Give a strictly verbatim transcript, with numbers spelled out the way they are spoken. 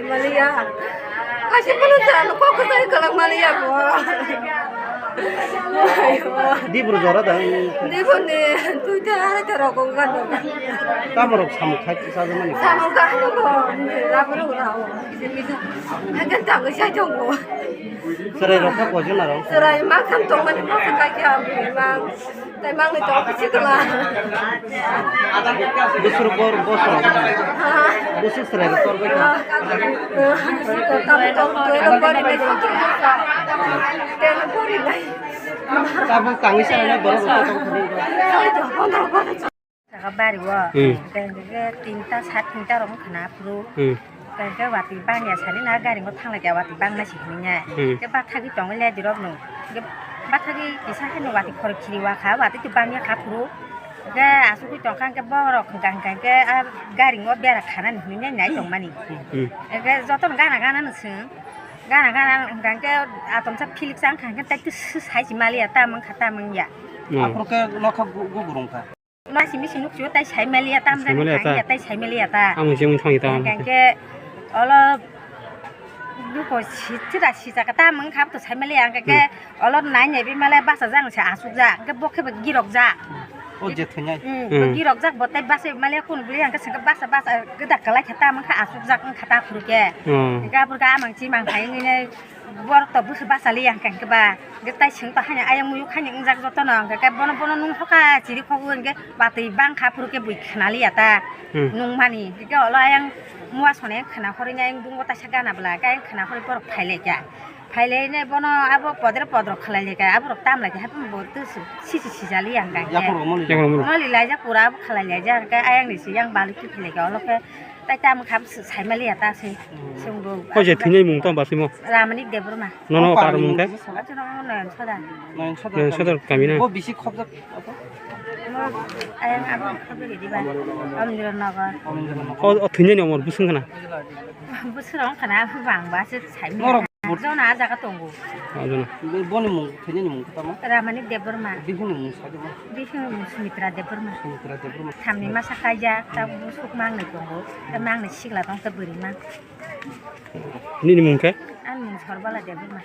Maliya. Kaisa bolo jalo kok kwchai kwlwng maliya bo. Dibro jora da. Dibro ni tuita hai ta rok ong kan. Tamo rok samung khai sa jani. Samung khai no bo. Rabro rao. Hagan ta ko sai jong bo. Serai rok ka ko jona rok. Serai ma kan tong mani ma ka kya ma. Tei mangni tong kisi kela. Busur bor bosor. Ha? Busur serai bosor bai kha. Tamo tong tui lo bori bai. Telo bori bai. Tabuk tangwi serai borok rok tong thani. Soi to, pondro bori. Jaga bari o. Hmm. Tei hwnkhe tinta sat tinta rok wngkha na phuru. Hmm. Hwnkhe watwi bangya sani na gari bo thangla khe watwi bangna si hinwi nai. Hmm. Hwnkhe bathagwi tongwi le dirok no. Hwnkhe bathagwi kisa haino watwi khorok khiri wakha, watwi twi bangya kha phuru. Hwnkhe asugwi tongkha hwnkhe borok hwnkha hwnkha hwnkhe a gari o bera khanani hinwi nai nai tongmani. Hmm. Hwnkhe jotono gana gana no swng. Gana gana hwnkha hwnkhe atomsa philik chang kha hwnkhe tei twi sai si maliya tamang kha tamang ya. Hmm. Aphuru khe nokha gu-, gugur wngkha. Masi misi nukchio tai sai maliya tam. Sai maliya ta. Tang ya tai sai maliya ta. Amung jemung thang ta. Hingke olo duko si tira si jaka ta mung khap to sai maliya hingke ke olo nai nai bi male basa jang se asuk ja hingke bokhe ba girok ja. O je thanya. Hmm. Girok jak bo tai basa maliya kun buli hingke singke basa basa geda kalai khe ta mung kha asuk jak wng kha ta phuru ke. Hmm. Hingke apur ke amang chi mang khai ngi nai. Borok to bwswk bachaliya hwnkha hwnkhe ba, hwnkhe tai chwng to haino ayang muyuk haino wngjak jotono, hwnkhe khe bono, bono nung hoka chiri khogwi hwnkhe watwi bang kha phuru khe bui khwnaliya ta. Hmm. Nungmani, hwnkhe olo ayang mua sone khwna khorwi ayang dungo taisa gana bwla, hwnkhe ayang khwna khorwi borok phailaikha. Phailainai bono abo podre podrok khwlailaikha, aborok tamlaikha, haphano bo twswk sisi sijaliya hwnkha hwnkhe. Yakhorok moli. Yakhorok moli. Moli laijak pura abo khwlailaijak, hwnkhe ayang ni siyang balwi kiphilailaikha, olo khe. Tai tamo kha bwswk sai maliya ta se. Hmm. Chwng bo. Koi je thwinai mung tong ba simo? Ramani Debbarma. Nono o par mung khe? Achu nono Noyon Sodar. Noyon Sodar. Noyon Sodar kami na. Bo bisi khobjak abo? Mo ayang abo khobjak di ba. Omdiro Nagar. Omdiro Nagar. O, o thwinai ni omor bwswng khna? Bwswk rong khna bang ba se sai maliya. Norok Jona ah jaga tongo. Ah, jona. Bo-, boni mung, thwinani mung tamo? Ramani Debbarma. Bihini mung sa di ma? Bihini mung Sumitra Debbarma. Sumitra Debbarma. Thamni masa kaijak, ta busuk mangnwi tongo. Ta mangnwi sigla tong, ta bwrwi mang. Nini mung khe? Ani mung Sorbala Debbarma.